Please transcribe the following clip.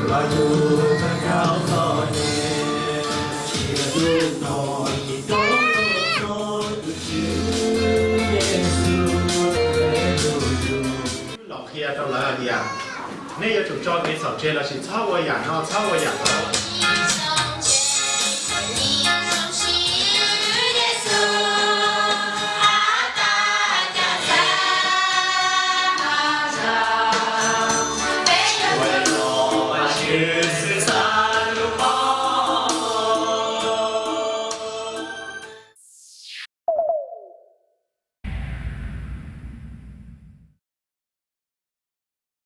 Los qhia rau lawv hais tias nej yuav tsum tso kev txhaum tseg lossis txhob ua yam no txhob ua yam no.